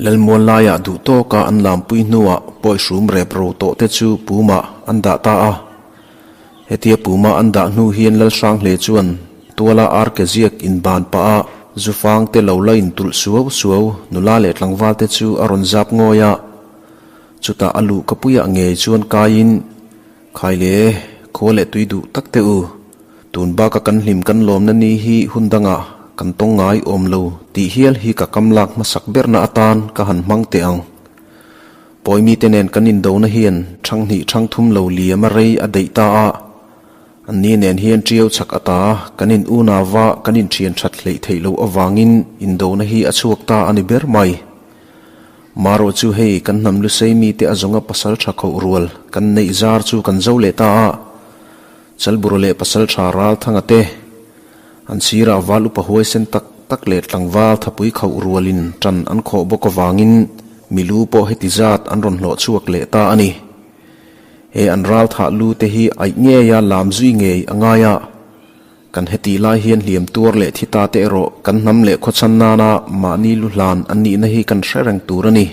Lalmual laiah duh tawka an lampui hnuah pawihhrum rep ro tawh te chu pumah an dah ta a. Hetia puma an dah hnu hian Lalhranghle chuan tuala arke ziak inban pah a zufang te lo la intulh suau suau nula leh tlangval te chu a rawn zap ngawi a. Chutah a luh ka puiah ngei chuan kaiin, Khai le, khua leh tui duh tak teh u. Tun baka kan hlim kan lawmna ni hi hun dangah kan tawng ngai awm lo tih hial hi ka kam lak hmasak berna atan ka han hmang teh ang. Pawimi te nen kan indona hian thang hnih thang thum lo liam a rei a deih ta a, anni nen hian ṭiau chak ata kan in unauva kan inthian that hleih theih loh avangin indona hi a chhuak ta a ni ber mai. Marawh chu hei kan hnam lusei mite a zawnga pasal tha khoh rual kan neih zar chu kan zo leh ta a, Chalbura leh pasal tha ral thanga te, an sirah val upa huaisen tak tak leh tlangval thapui khoh rualin tan an khawh bawk avangin milu pawh heti zat an rawn hlawh chhuak leh ta a ni. He an ral thah lu te hi aih ngeia lam zui ngei a ngai a. Kan hetih lai hian hliam tuar leh thi ta te erawh kan hnam leh khawchhan nana mahni lu hlan an nihna hi kan hre reng tur a ni.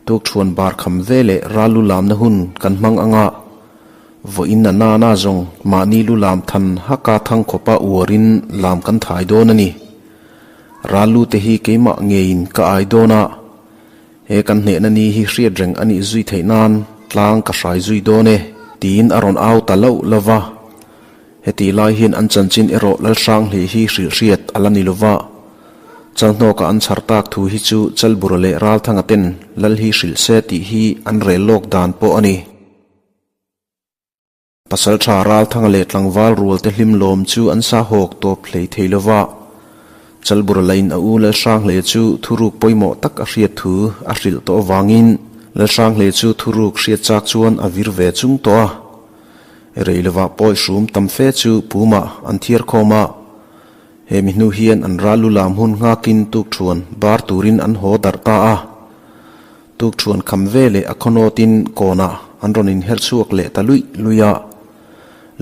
Tukthuan bar kham ve leh ral lu lamna hun kan hmang anga vawiin a nana zawng mahni lu lam than haka thang khawpa uarin lam kan thai dawn a ni. Ral lu te hi keimah ngeiin ka ai dawn a, he kan hnehna ni hi hriat reng a nih zui theih nan tlang ka hrai zui dawn e tiin a rawn au ta loh lova. Hetih lai hian an chanchin erawh Lalhranghlei hi hrilhhriat a la ni lova. Chalhnawka an chhar tak thu hi chu Chalbura leh Ralthanga ten Lal hi hrilh se tih hi an rel lawk dan pawh a ni. Pasaltha Ralthanga leh tlangval rualte hlim lawm chu an sa hawk tawp hlei thei lova. Chalbura lain a u Lalhranghlei chu thuruk pawimawh tak a hriat thu a hrilh tawh avangin Lalhranghlei chu thuruk hriat chak chuan a vir ve chung tawh a. Rei lovah pawi hrum tam fe chu pumah an thiar khawm a, he mi hnu hian an ral lu lam hun nghakin tukthuan bar turin an haw darh ta a. Tukthuan kham ve leh a khawnawtin kawnah an rawn inher chhuak leh ta luih luih a.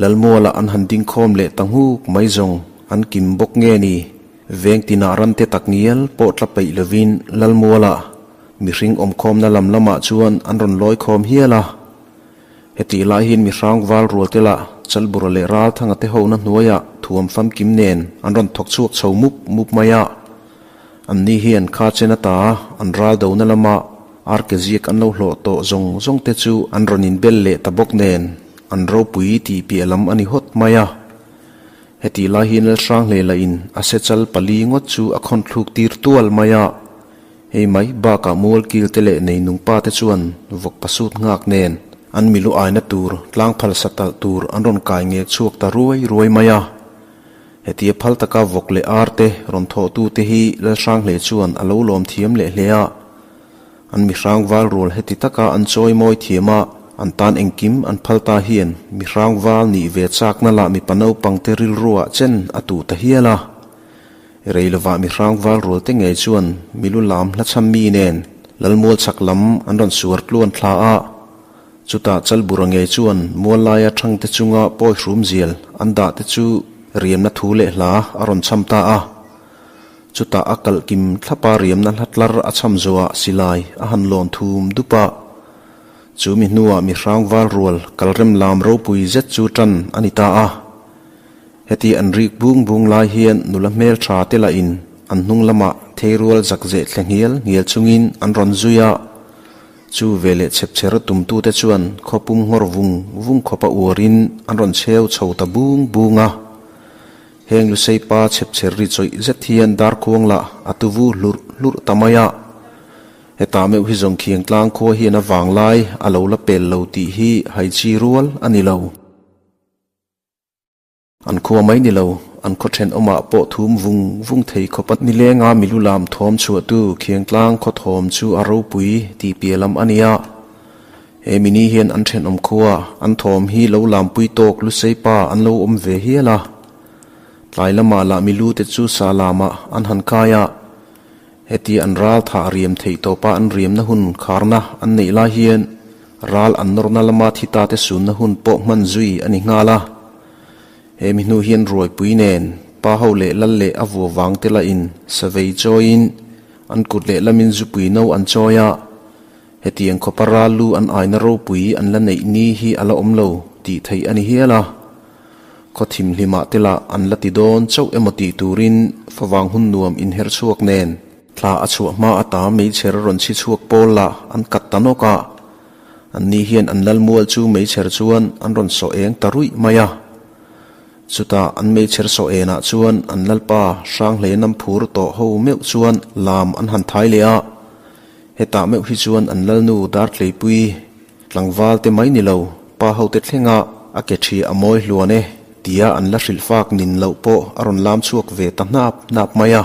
Lalmualah an han ding khawm leh ta nghuk mai zawng an kim bawk nge ni? Veng tinah rante tak ngial pawh tla peih lovin Lalmualah mihring awmkhawmna lam lamah chuan an rawn lawi khawm hial a. Hetih lai hian mi hrang val rual te lah Chalbura leh Ralthanga te hona hnuaiah thuam famkim nen an rawn thawk chhuak chho mup mup mai a. Anni hian kha chen ata an ral dona lama arke ziak an lo hlawh tawh zawng zawng te chu an rawn inbel leh ta bawk nen an ropui tih piah lam a ni hawt mai a. Hetih lai hian Lalhranghlela in a sechal pali ngawt chu a khawn thluk tir tual mai a. Hei mai bakah mualkil te leh neinung pa te chuan vawk pasut nghak nen an milu aina tur tlang phal sa talh tur an rawn kai ngek chhuak ta ruai ruai mai a. Hetia phal taka vawk leh ar te rawn thawh tu te hi Lalhranghle chuan a lo lawm thiam leh hle a. An mihrang val rual heti taka an chawi mawi thiam a, an tan engkim an phal ta hian mihrang val nih ve chakna lah mipa naupang te rilruah chen a tuh ta hial a. Rei lovah mi hrang val rual te ngei chuan milu lam hla chham mi nen Lalmual chhak lam an rawn suar tluan thla a. Chutah Chalbura ngei chuan mual laia thang te chunga pawi hrum zial an dah te chu riamna thu leh hla a rawn chham ta a. Chutah a kalh kim thlapa riamna hla tlar a chham zuah silai a han lawn thum dup a. Chu mi hnuah mi hrang val rual kalrem lam ropui zet chu tan a ni ta a. Heti an rik bung bung lai hian nula hmel tha te lah in an hnung lamah theirual zak zeh thle nghial nghial chungin an rawn zui a. Chu veleh chhep chher tumtu te chuan khawpum nghawr vung vung khawp a uarin an rawn chheu chho ta bung bung a. Heng Lusei pa chhep chher ri chawih zet hian darkhuang lah a tuvu hlurh hlurh ta mai a. Heta meuh hi zawng khiang tlang khua hian a vanglai a lo la pel lo tih hi haichi rual a ni lo. An khua mai ni lo, an khaw thenawmah pawh thum vung vung thei khawp a. Nilenga milu lam thawm chhuahtu Khiangtlang khaw thawm chu a ropui tih piah lam a nia. He mini hian an thenawm khua an thawm hi lo lampui tawk Lusei pa an lo awm ve hial a. Tlai lamah lah milu te chu sa lamah an han kai a. Heti an ral thah riam theih tawpa an riamna hun kharna an neih lai hian ral an nawrna lama thi ta te sunna hun pawh hman zui a ni nghal a. He mi hnu hian ruaipui nen pa ho leh lal leh a vua vang te lahin savei chawiin An kut lehlamin zupui no an chawi a, hetiang khawpa ral lu an aina ropui an la neih ni hi a la awm lo tih theih a ni hial a. Khaw thimhlimah te lah an la ti dawn chauh emaw tih turin favang hun nuam inher chhuak nen thla a chhuah hma ata meichher rawn chhi chhuak pawl lah an kat ta nawk a. An ni hian an lalmual chu meichher chuan an rawn sawh eng ta ruih mai a. Chutah an meichher sawh enah chuan an lalpa Hranghleia nam phur tawh ho meuh chuan lam an han thai leh a. Hetah meuh hi chuan an lalnu Dartleipui tlangval te mai ni lo, pa hote thlenga a ke thi a mawi hluan e tia an la hrilh fak nin loh pawh a rawn lam chhuak ve ta hnap hnap mai a.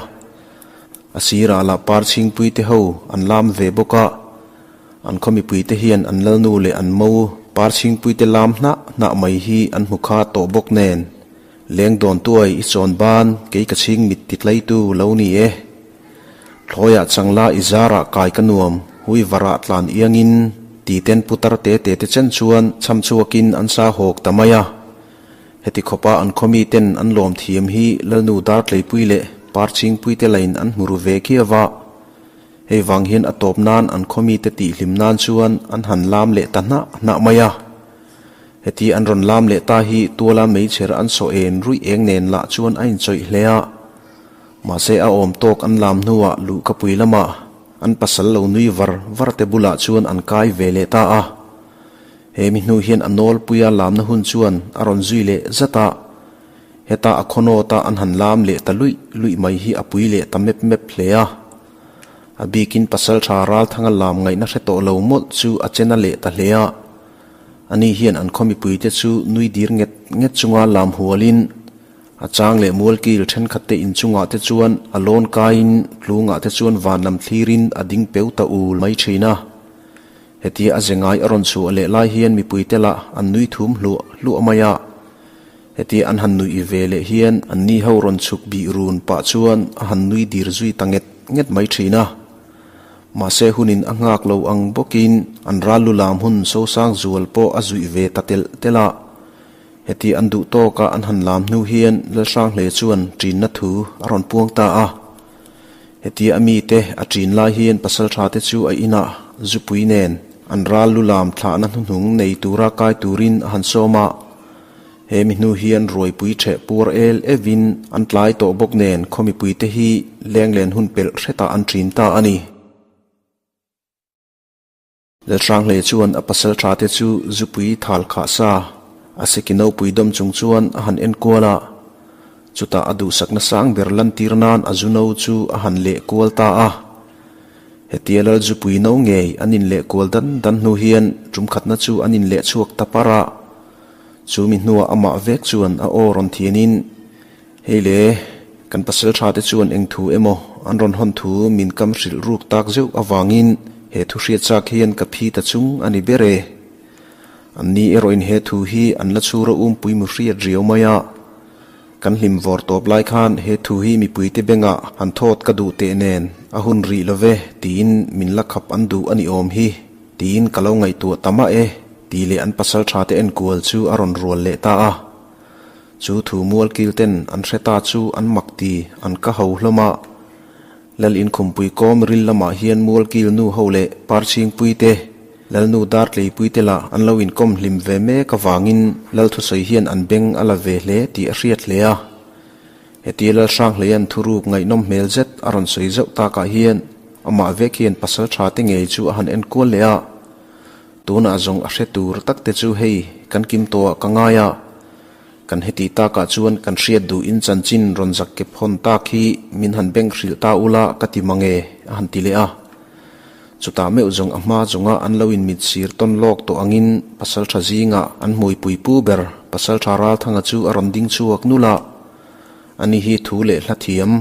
A sirah lah Parchhingpui te ho an lam ve bawk a. An khaw mipuite hian an lalnu leh an mo Parchhingpuite lam hnah hnah mai hi an hmu kha tawh bawk nen, leng dawn tuai i chawn ban kei ka chhing mit ti tlaitu lo ni e. Thlawiah changla i zarah kai ka nuam hui varah tlan iangin ti ten putar te te te chen chuan chham chhuakin an sa hawk ta mai a. Heti khawpa an khaw miten an lawm thiam hi lalnu Dartleipui leh Parchhingpuite lain an hmu ru ve khiau a. Hei vang hian a tawp nan an khaw mite tihhlim nan chuan an han lam leh ta hnah hnah mai a. Heti an rawn lam leh ta hi tuala meichher an sawh en ruih eng nen lah chuan a inchawih hle a. Mahse a awm tawk an lam hnuah luhkapui lamah an pasal lo nui var var te bulah chuan an kai ve leh ta a. He mi hnu hian a nawlpuia lamna hun chuan a rawn zui leh zat a. Heta a khawnawta an han lam leh ta luih luih mai hi a pui leh ta mep mep hle a. A bikin pasaltha Ralthanga lam ngaihna hre tawh lo mawlh chu a chena leh ta hle a. Ani hian an khaw mipuite chu nui dir nget nget chunga lam hualin a chang leh mualkil thenkhatte inchungah te chuan a lawn kaiin tlungah te chuan van lam thlirin a ding peu ta ul mai thin a. Hetia a ze ngai a rawn chhuah leh lai hian mipuite lah an nui thum hluah hluah mai a. Hetia an han nuih ve leh hian an ni ho rawn chhuk bih run pah chuan a han nui dir zui ta nget nget mai thin a. Mahse hunin a nghak lo ang bawkin an ral lu lam hun sosang zual pawh a zuih ve ta telh telh a. Hetia an duh tawka an han lam hnu hian Lalhranghle chuan ṭinna thu a rawn puang ta a. Hetia a mite a ṭin lai hian pasalṭha te chu a inah zupui nen an ral lu lam thlahna hnuhnung nei tura kai turin a han sawm a. He mi hnu hian ruaipui ṭheh puar el evin an tlai tawh bawk nen khaw mipuite hi lenglen hun pelh hretah an ṭin ta a ni. Lalhranghle chuan a pasal ṭha te chu zupui thal khah sa a seki nopui dawm chung chuan a han en kual a. Chutah a duhsakna sang ber lantir nan a zu no chu a han leh kual ta a. Hetia lal zupui no ngei an inleh kual dan dan hnu hian ṭumkhatna chu an inleh chhuak ta par a. Chu mi hnuah amah vek chuan a aw rawn thianin, Hei le, kan pasal tha te chuan eng thu emaw an rawn hawn thu min kam hrilh ruk tak zeuh avangin he thu hriat chak hian ka phi ta chung a ni ber e. An ni erawhin he thu hi an la chhur a umpui mu hriat riau mai a. Kan hlim vawr tawp lai khan he thu hi mipuite bengah han thawt ka duh teh nen a hun rih lo ve tiin min la khap an duh a ni awm hi tiin ka lo ngaihtuah ta mah e. Tih leh an pasal tha te enkual chu a rawn rual leh ta a. Chu thu mualkil ten an hre ta chu an mak ti an ka ho hlawm a. Lal inkhumpui kawm ril lamah hian mualkil nu ho leh parchhingpui te, Lalnu Dartleipui te lah an lo inkawm hlim ve mek avangin Lal thusawi hian an beng a la ve hle tih a hriat hle a. Hetia Lalhranghleia'n thuruk ngaihnawm hmel zet a rawn sawi zauh takah hian amah vek hian pasal tha te ngei chu a han enkual leh a. Tunah zawng a hre tur tak te chu hei kan kim tawhah ka ngai a, kan heti takah chuan kan hriat duhin chanchin rawn zak kep hawn tak hi min han beng hrilh ta ula ka ti mang e, a han ti leh a. Chutah meuh zawng a hma zawnga an lo inmit sir tawn lawk tawh angin pasaltha zingah an hmuipui pu ber Pasaltha Ralthanga chu a rawn ding chhuak nulh a, ani hi thu leh hla thiam.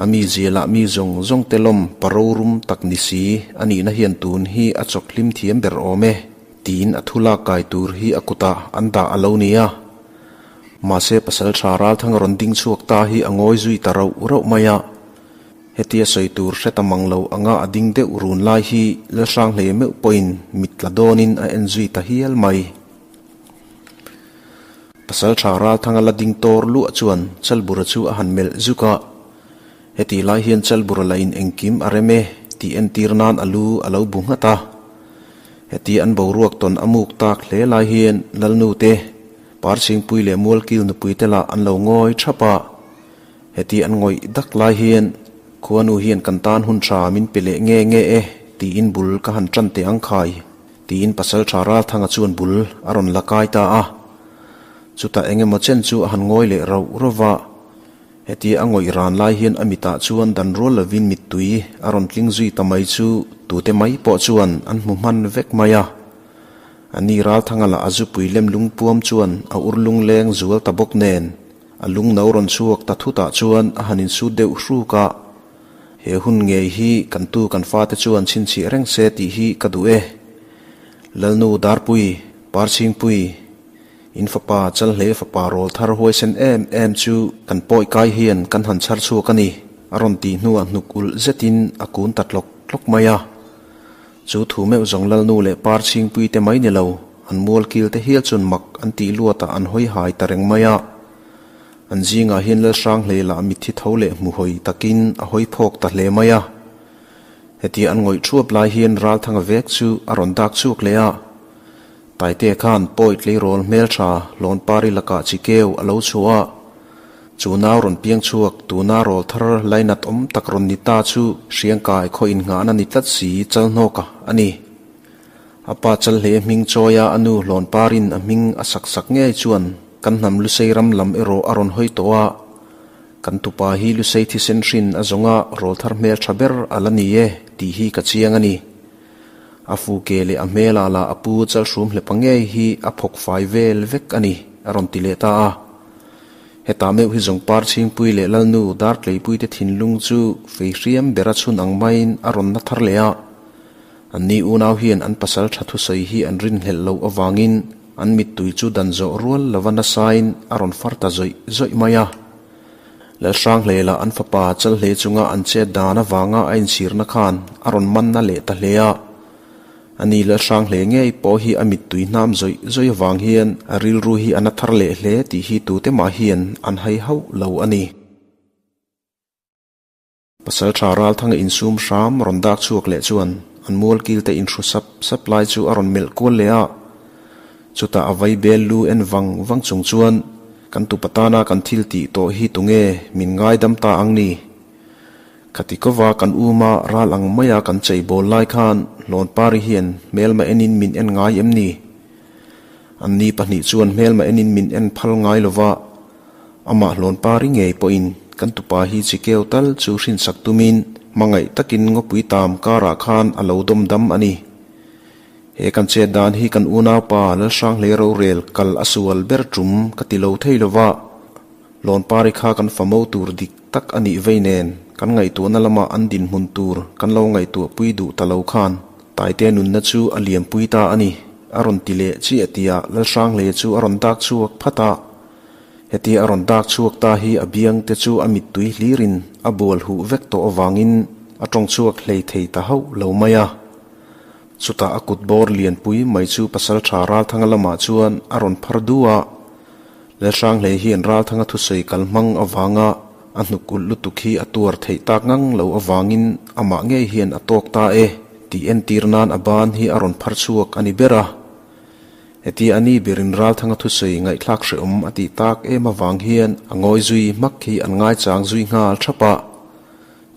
A mi zialah mi zawng zawng te lawm pa rorum tak ni si, a nihna hian tun hi a chawk hlim thiam ber awm e, tiin a thu lak kai tur hi a kutah an dah a lo ni a. Mahse pasal tha Ralthanga rawn ding chhuak ta hi a ngawi zui ta rauh rauh mai a. Hetia sawi tur hre ta mang lo anga a ding deuh run lai hi Lalhranghlei meuh pawhin mit tla dawnin a en zui ta hial mai. Pasal tha Ralthanga la ding tawr luah chuan Chalbura chu a han melh zuk a. Heti lai hian Chalbura lahin engkim a rem e tih entir nan a lu a lo bu nghat a. Heti an boruak tawn a muk tak hle lai hian Lalnu te, Parchingpui leh Mualkil nupui te lah an lo ngawi thap a. Heti an ngawih dak lai hian Khuanu hian kan tan hun tha min pe leh nge nge e tiin bul ka han tan teh ang khai tiin Pasaltha Ralthanga chuan bul a rawn la kai ta a. Chutah engemaw chen chu a han ngawi leh rauh rauh va. Hetia a ngawih ran lai hian a mitah chuan dan rual lovin mittui a rawn tling zui ta mai chu tute mai pawh chuan an hmu hman vek mai a. A ni Ralthanga lah a zupui lem lungpuam chuan a ur lungleng zual ta bawk nen a lung no rawn chhuak ta thutah chuan a han insut deuh hruk a. He hun ngei hi kan tu kan fate chuan chhinchhiah reng se tih hi ka duh e. Lalnu Darpui, Parchhingpui, In fapa Chalhlei fapa rawl thar huaisen em em chu kan pawi kai hian kan han chhar chhuak a ni, a rawn tih hnuah hnuk ulh zetin a kun ta tlawk tlawk mai a. Chu thu meuh zawng Lalnu leh Par Chhingpui te mai ni lo, an mual kil te hial chuan mak an tih luatah an hawi hai ta reng mai a. An zingah hian Lalhranghlei lah mitthi tho leh hmu hawi takin a hawi phawk ta hle mai a. Hetia an ngawih thuap lai hian Ralthanga vek chu a rawn dak chhuak leh a. Taite khan pawi tleirawl hmeltha Lawnpari lakah chi keu a lo chhuah a, chu nau rawn piang chhuak tuna rawl thar lainat awm tak rawn ni ta chu Hriangkai khaw innghahna ni tlat si Chalhnawka a ni. A pa Chalhlei a hming chawia a nu Hlawnparin a hming a sak sak ngei chuan kan hnam Lusei ram lam erawh a rawn hawi tawh a, kan tupa hi Lusei thisen hrin a zawnga rawl thar hmeltha ber a la ni e tih hi ka chiang a ni. A fuke leh a hmelah lah a pu chalhrum hlepa ngei hi a phawk fai vel vek a ni, a rawn ti leh ta a. Hetah meuh hi zawng Parchhingpui leh Lalnu Dartleipuite thinlung chu fei hriam bera chhun ang maiin a rawn na thar leh a. Anni unau hian an pasal tha thusawi hi an rinhlelh loh avangin an mittui chu dan zawh rual lova nasain a rawn far ta zawih zawih mai a. Lalhranghleila an fapa Chalhlei chunga an chet dan avanga a inchhirna khan a rawn manna leh ta hle a. Ani Lalhranghlei ngei pawh hi a mittui hnam zawih zawih avang hian a rilru hi a na thar leh hle tih hi tute mah hian an hai hauh lo a ni. Pasalṭha Ralthanga insum hram rawn dak chhuak leh chuan an mualkilte inhru sap sap lai chu a rawn melh kual leh a. Chutah a vai bel lu en vang vang chung chuan, Kan tupa tana kan thil tih tawh hi tunge min ngaidam ta ang ni? Khati kova kan uma ral ang maia kan chei bawl lai khan Hlawnpari hian hmelma enin min en ngai em ni? Anni pahnih chuan hmelma enin min en phal ngai lova, Amah Hlawnpari ngei pawhin kan tupa hi chi keu tal chu hrinsak tumin hmangaih takin ngawpui tam karah khan a lo dawm dam a ni. He kan chet dan hi kan unaupa Lalhranghlei rorel kal a sual ber tum ka ti lo thei lova, Hlawnpari kha kan famo tur dik tak a nih vei nen kan ngaihtuahna lama an dinhmun tur kan lo ngaihtuahpui duh ta lo khan Taite nunna chu a liampui ta a ni, a rawn ti leh chiah tihah Lalhranghleia chu a rawn dak chhuak phat a. Hetia a rawn dak chhuak ta hi a biang te chu a mittui hlirin a bual huh vek tawh avangin a tawng chhuak hlei thei ta hauh lo mai a. Chutah a kut bawr lianpui mai chu Pasaltha Ralthanga lamah chuan a rawn phar du a. Lalhranghlei hian Ralthanga thusawi kal hmang avanga a hnuk ulh lutuk hi a tuar theih tak ngang lo avangin amah ngei hian a tawk ta e tih entir nan a ban hi a rawn phar chhuak a ni ber a. Heti a ni berin Ralthanga thusawi ngaihthlak hrehawm a tih tak em avang hian a ngawi zui hmak hi an ngaichang zui nghal thap a.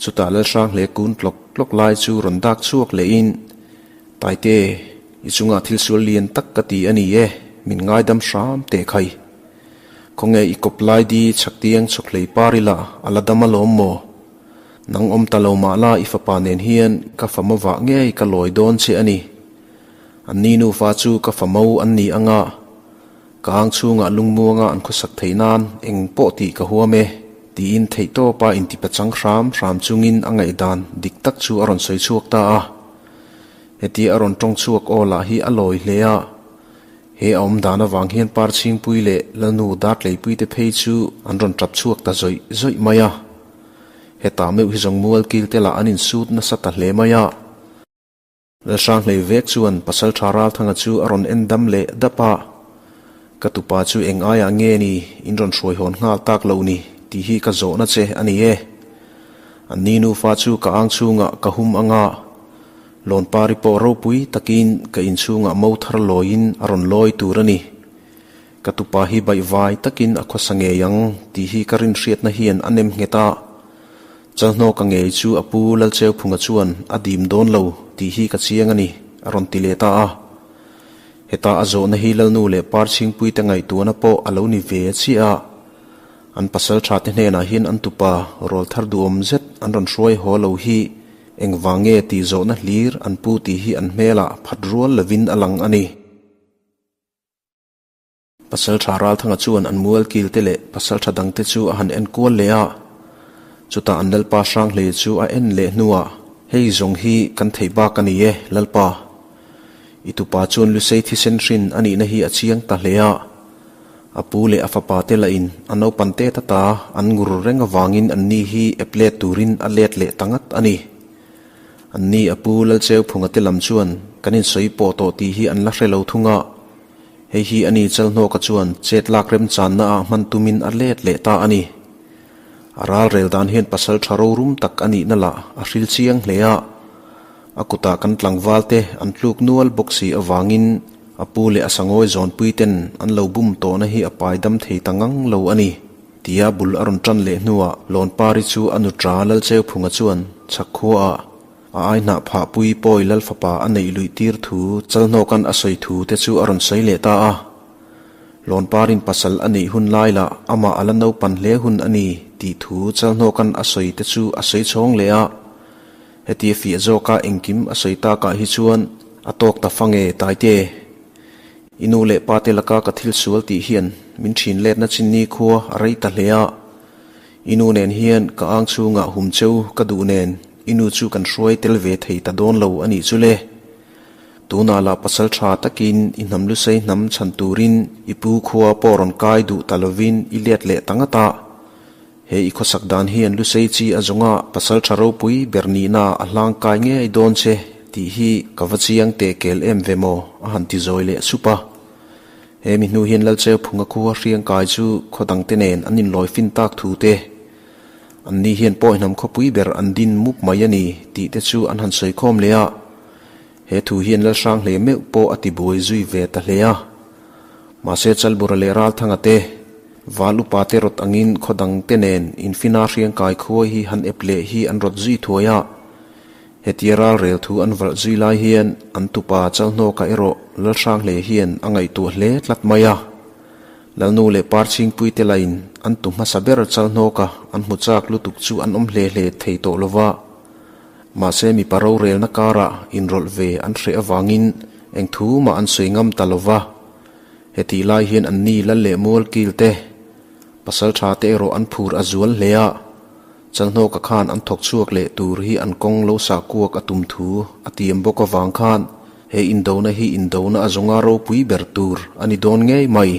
Chutah Lalhranghle kun tlawk tlawk lai chu rawn dak chhuak lehin, Taite, i chungah thil sual lian tak ka ti a ni e, min ngaidam hram teh khai. Khawnge i kawp lai di chhaktiang chhawkhlei par ila a la dam alawm maw? Nang awm ta lo mah la i fapa nen hian ka fama vah ngei ka lawi dawn che a ni. An ni nufa chu ka fa mo an ni anga, ka ang chhungah lungmuanga an khawsak theih nan eng pawh tih ka huam e, tiin theihtawpa intipachang hram hram chungin a ngaihdan dik tak chu a rawn sawi chhuak ta a. Hetia a rawn tawng chhuak aw lah hi a lawi hle a, he a awm dan avang hian Parchhingpui leh Lalnu Dartleipui te phei chu an rawn tap chhuak ta zawih zawih mai a. Hetah meuh hi zawng mualkil te lah an insut nasa ta hle mai a. Lalhranghlei vek chuan Pasalṭha Ralthanga chu a rawn en dam leh dap a, Ka tupa chu eng aiah nge ni in rawn hruai hawn nghal tak loh ni tih hi ka zawhna che a ni e. An ni nufa chu ka ang chhungah ka hum anga, Lawnpari pawh ropui takin ka inchhungah mo thar lawiin a rawn lawi tur a ni. Ka tupa hi baihvai takin a khawsa ngei ang tih hi ka rinhriatna hian a nem nghet a. Chalhnaw ka ngei chu a pu Lalcheuphunga chuan a dim dawn lo tih hi ka chiang a ni, a rawn ti leh ta a. Heta a zawhna hi Lalnu leh Parchhingpuite ngaihtuahna pawh a lo ni ve chiah a. An pasal thate hnenah hian an tupa rawlthar duhawm zet an rawn hruai haw lo hi engvang nge tih zawhna hlir an pu tih hi an hmelah phat rual lovin a lang a ni. Pasaltha Ralthanga chuan an mual kilte leh pasaltha dangte chu a han en kual leh a. Chutah an Lalpa Hranghlei chu a en leh hnuah, Hei zawng hi kan theih bak a ni e, Lalpa. I tupa chuan Lusei thisen hrin a nihna hi a chiang ta hle a. A pu leh a fapa te lahin a naupan te ta ta an ngur reng avangin anni hi ep let turin a let leh ta ngat a ni. Anni a pu Lalcheuphunga te lam chuan kan insawi pawh tawh tih hi an la hre lo thung a. Hei hi a ni Chalhnawka chuan chet lak remchanna ah hman tumin a let leh ta a ni. A ralrel dan hian pasal tha rorum tak a nihna lah a hril chiang hle a. A kutah kan tlangval te an tluk nual bawk si avangin a pu leh a sangawi zawnpui ten an lo bum tawhna hi a pai dam thei ta ngang lo a ni, tia bul a rawn tan leh hnuah Lawnpari chu a nuṭa Lalcheuphunga chuan chhak khuaah a ai hnah phahpui pawi Lalfapa a neih luih tir thu Chalhnawka'n a sawi thu te chu a rawn sawi leh ta a. Lawnparin pasal a neih hun lai lah amah a la naupan hle hun a ni tih thu Chalhnawka'n a sawi te chu a sawi chhawng leh a. Hetia fiah zawka engkim a sawi takah hi chuan a tawk ta fa nge Taite? I nu leh pa te laka ka thil sual tih hian min thin letna chinni khua a rei ta hle a. I nu nen hian ka ang chhungah hum cheu ka duh nen i nu chu kan hruai tel ve thei ta dawn lo a nih chu le. Tunah lah pasal tha takin i hnam lusei hnam chhan turin i pu khua pawh rawn kai duh ta lovin i let leh ta ngat a. He i khawsak dan hian Lusei chi a zawnga pasal tha ropui ber nihna a hlang kai ngei dawn che tih hi ka va chiang teh kel em ve maw? a han ti zawi leh sup a. He mi hnu hian Lalcheuphunga khua hriang kai chu khaw dangte nen an inlawi fin tak thu te, anni hian pawihnam khawpui ber an din mup mai a ni tih te chu an han sawi khawm leh a. He thu hian Lalhranghlei meuh pawh a ti buai zui ve ta hle a. Mahse Chalbura leh Ralthanga te, Val upa te rawt angin khaw dang te nen infina hriang kai khuai hi han ep leh hi an rawt zui thuai a. Hetia ral rel thu an valh zui lai hian an tupa Chalhnawka erawh Lalhranghlei hian a ngaihtuah hle tlat mai a. Lalnu leh Parchhingpui te lain an tu hmasa ber Chalhnawka an hmu chak lutuk chu an awm hle hle thei tawh lova. Mahse mipa rorelna karah inrawlh ve an hreh avangin eng thu mah an sawi ngam ta lova. Hetih lai hian an ni lal leh mual kil te, pasal tha te erawh an phur a zual hle a, Chalhnawka khan an thawk chhuak leh tur hi an kawng lo sah kuak a tum thu a tiam bawk avang khan he indona hi indona a zawnga ropui ber tur a ni dawn ngei mai.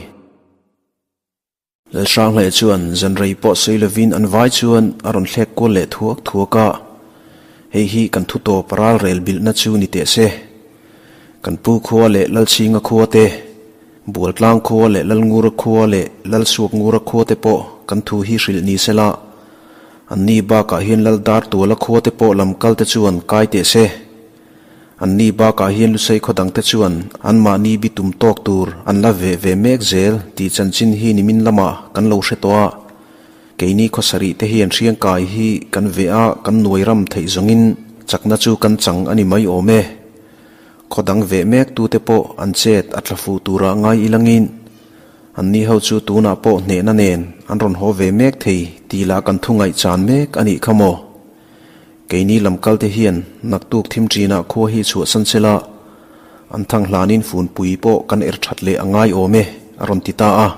Lalhranghlei chuan zan rei pawh sawi lovin an vai chuan a rawn thlek kual leh thuak thuak a, Hei hi kan thu tawp ral rel bilhna chu ni teh se. Kan pu khua leh Lalchhinga khua te, Bualtlang khua leh Lalngura khua leh Lalsuakngura khua te pawh kan thu hi hrilh ni sela, anni bakah hian Laldartuala khua te pawh lam kal te chuan kai teh se. Anni bakah hian Lusei khaw dangte chuan anmahni bi tum tawk tur an la veh ve mek zel tih chanchin hi nimin lamah kan lo hre tawh a. Keini khaw sarih te hian hriangkai hi kan veh a, kan nuai ram theih zawngin chakna chu kan chang a ni mai awm e. Khaw dang veh mek tute pawh an chet a tla fuh turah ngai ilangin anni ho chu tunah pawh hnehna nen an rawn haw ve mek thei tih lah kan thungaih chan mek a nih kha maw? Keini lam kalte hian naktuk thim ṭinah khua hi chhuahsan sela, an thang hlanin funpui pawh kan er ṭhat leh a ngai awm e, a rawn ti ta a.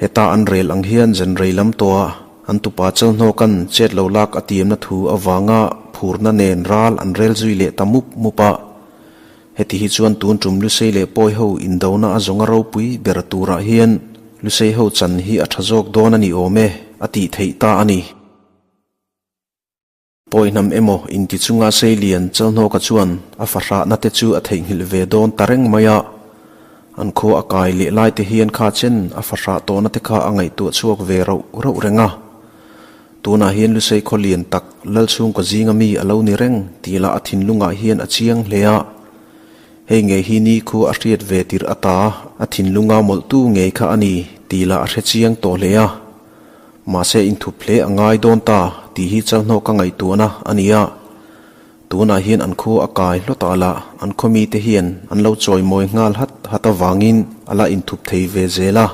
Heta an rel ang hian zan rei lam tawhah an tupa Chalhnawka'n chet lo lak a tiamna thu avanga phurna nen ral an rel zui leh ta mup mup a. Heti hi chuan tun ṭum Lusei leh Pawi ho indona a zawnga ropui ber turah hian Lusei ho chan hi a ṭha zawk dawn a ni awm e, a tih theih ta a ni. Pawihnam emaw inti chunga Seilian Chalhnawka chuan a fahrahna te chu a theihnghilh ve dawn ta reng mai a. An khaw a kai leh lai te hian kha chen a fahrah tawhna te kha a ngaihtuah chhuak ve rauh rauh reng a. Tunah hian Lusei khaw lian tak lal chhungkaw zinga mi a lo ni reng tih lah a thinlungah hian a chiang hle a. Hei ngei hi ni khu a hriat ve tirh ata a thinlunga mawlhtu ngei kha a ni tih lah a hre chiang tawh hle a. Mahse inthup hle a ngai dawn ta tih hi Chalhnawk ka ngaihtuahna a ni a. Tunah hian an khua a kai hlawtah lah an khaw mite hian an lo chawimawi nghal hat hat avangin a la inthup thei ve zel a.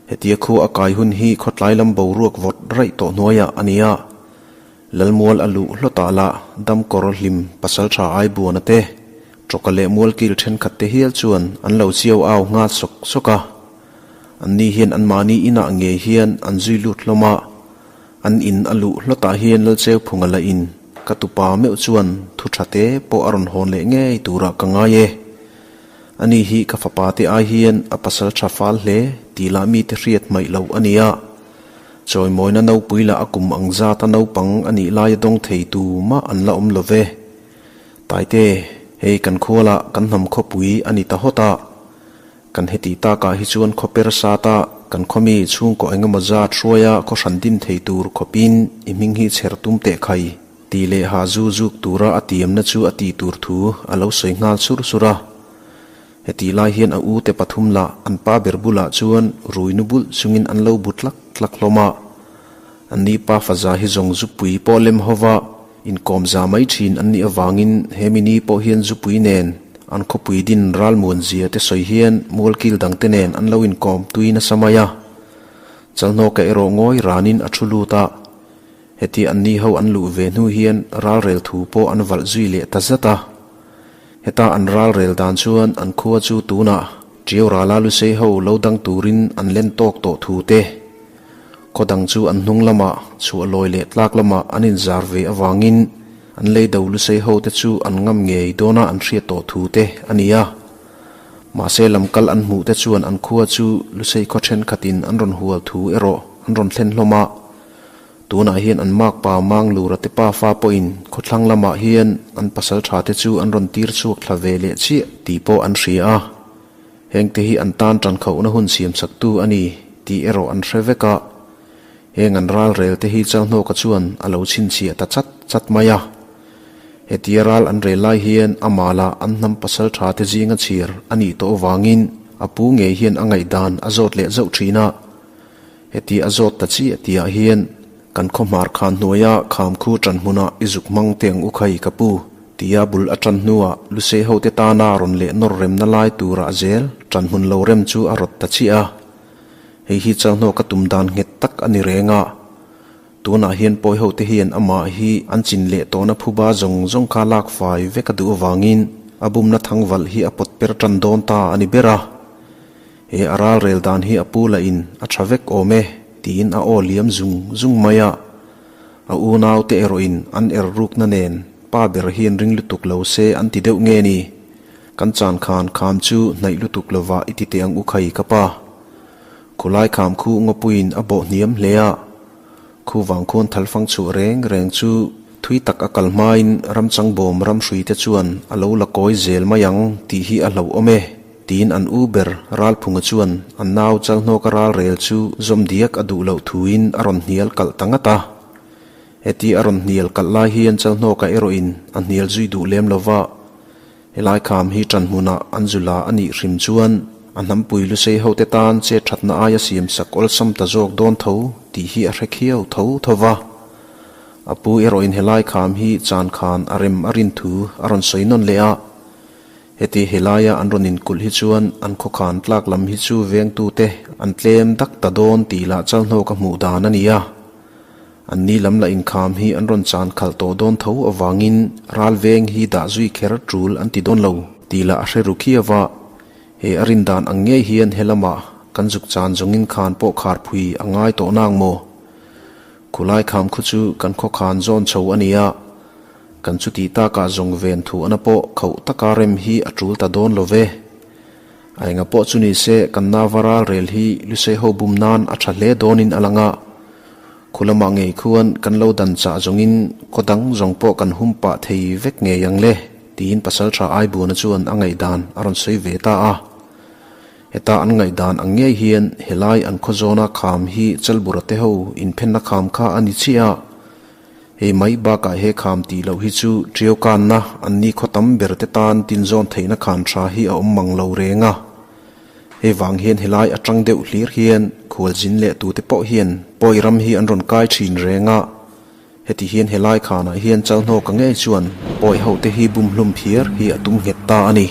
Hetia khua a kai hun hi khawtlai lam boruak vawt raih tawh hnuaiah a ni a. Lalmual a luh hlawtah lah damkawr hlim pasal tha Aibuana te, tawka leh mualkil thenkhat te hial chuan an lo chiau au nghal sawk sawk a. Anni hian anmahni inah ngei hian an zui lut hlawm a. An in a luh hlawtah hian Lalcheuphunga la in ka tupa meuh chuan thu tha te pawh a rawn hawn leh ngei turah ka ngai e. Ani hi ka fapa te ai hian a pasal tha fal hle tih lah mite hriat hmaih loh a ni a. Chawimawina nopui lah a kum ang zata naupang a nih laia dawng thei tu mah an la awm lo ve. Taite, hei kan khualah kan hnam khawpui a ni ta hawt a. Kan heti takah hi chuan khaw per sata kan khawmi chhungkaw engemaw zat hruaia khaw hran din thei tur khawpin i hming hi chher tum teh khai tih leh ha zu zuk tura a tiamna chu a tih tur thu a lo sawi nghal sur sur a. Hetih lai hian a u te pathum lah an pa ber bulah chuan rui nu bulh chungin an lo bu tlak tlak hlawm a. Anni pa faza hi zawng zupui pawh lem hova inkawm za mai thin an nih avangin he mini pawh hian zupui nen an khawpui din ralmuan zia te sawi hian mualkil dangte nen an lo inkawm tui nasa mai a. Chalhnawka erawh ngawi ranin a thu lut a. Heti anni ho an luh ve hnu hian ralrel thu pawh an valh zui leh ta zat a. Heta an ralrel dan chuan an khua chu tunah Ṭiau rala Lusei ho lo dang turin an len tawk tawh thu te, khaw dang chu an hnung lamah chhuah lawi leh tlak lamah an inzar ve avangin an lei do Lusei ho te chu an ngam ngei dawna an hriat tawh thu te a ni a. Mahse lamkal an hmuh te chuan an khua chu Lusei khaw thenkhatin an rawn hual thu erawh an rawn thlen hlawm a. Tunah hian an makpa Manglura te pafa pawhin khawthlang lamah hian an pasal tha te chu an rawn tir chhuak thla ve leh chiah tih pawh an hria a. Hengte hi an tan tankhauhna hun siamsaktu a ni tih erawh an hre vek a. Heng an ralrel te hi Chalhnawka chuan a lo chhinchhiah ta chat chat mai a. Hetia ral an rel lai hian amah lah an hnam pasal tha te zinga chhir a nih tawh avangin a pu ngei hian a ngaihdan a zawt leh zauh thin a. Heti a zawt ta chiah tihah hian kan khaw hmar khan hnuaia kham khu ṭan hmunah i zuk hmang teh ang u khai ka pu, tia bul a ṭan hnuah Lusei hote tana rawn leh nawr remna lai turah zel ṭan hmun lo rem chu a rawt ta chiah a. Hei hi Chalhnawh ka tum dan nghet tak a ni reng a. Tunah hian pawi hote hian amah hi an chin leh tawhna phuba zawng zawng kha lak fai vek a duh avangin a bumna thangvalh hi a pawt per ṭan dawn ta a ni ber a. He a ralrel dan hi a pu lah in a tha vek awm e tiin a aw liam zung zung mai a. A unau te erawh in an er rukna nen pa ber hian ring lutuk lo se an ti deuh nge ni? Kan chan khan kham chu hnaih lutuk lova i ti teh ang u khai ka pa. Khulai kham khu ngawpuiin a bawh hniam hle a. Khu vang khuan thalfang chhuah reng reng chu thui tak a kal hmain ramchangbawm ramhrui te chuan a lo la kawi zel mai ang tih hi a hlauhawm e. Tiin an u ber Ralphunga chuan an nau Chalhnawka ralrel chu zawm diak a duh loh thuin a rawn hnial kalh ta ngat a. Heti a rawn hnial kalh lai hian Chalhnawka erawhin a hnial zui duh lem lo va, helai kham hi ṭan hmunah an zu la a nih hrim chuan a hnampui lusei hote tan chet ṭhatna aia siam sak awlsam ta zawk dawn tho tih hi a hre khiau tho tho va. A pu erawhin helai kham hi chan khan a rem a rin thu a rawn sawi nawn leh a. Heti helaia an rawn inkulh hi chuan an khawkhan tlak lam hi chu vengtute an tlem dak ta dawn tih lah Chalhnawka hmuh dan a ni a. An ni lam lah inkham hi an rawn chan khalh tawh dawn tho avangin ral veng hi dah zui kher tul an ti dawn lo tih lah a hre ru khiau a. He a rin dan ang ngei hian helamah kan zuk chan zawngin khan pawh kharphui a ngai tawh nang maw? Khulai kham khu chu kan khawkhan zawn chho a ni a. Kan chuti takah zawng ven thuahna pawh khauh taka rem hi a tul ta dawn lo ve. A enga pawh chu ni se kan nava ral rel hi Lusei ho bum nan a tha hle dawnin a lang a. Khu lamah ngei khuan kan lo dan chah zawngin khaw dang zawng pawh kan hum pah thei vek ngei ang le, tiin Pasaltha Aibuana chuan a ngaihdan a rawn sawi ve ta a. Heta an ngaihdan ang ngei hian helai an khaw zawna kham hi Chalbura te ho inphenna kham kha a ni chiah a. Hei mai bakah he kham tih loh hi chu Ṭiau kanna an ni khaw tam ber te tan tinzawn theihna khan tha hi a awm mang lo reng a. Hei vang hian helai atang deuh hlir hian khualzin leh tute pawh hian pawi ram hi an rawn kai thin reng a. Heti hian helai khanah hian Chalhnawka ngei chuan pawi ho te hi bum hlum phiar hi a tum nghet ta a ni.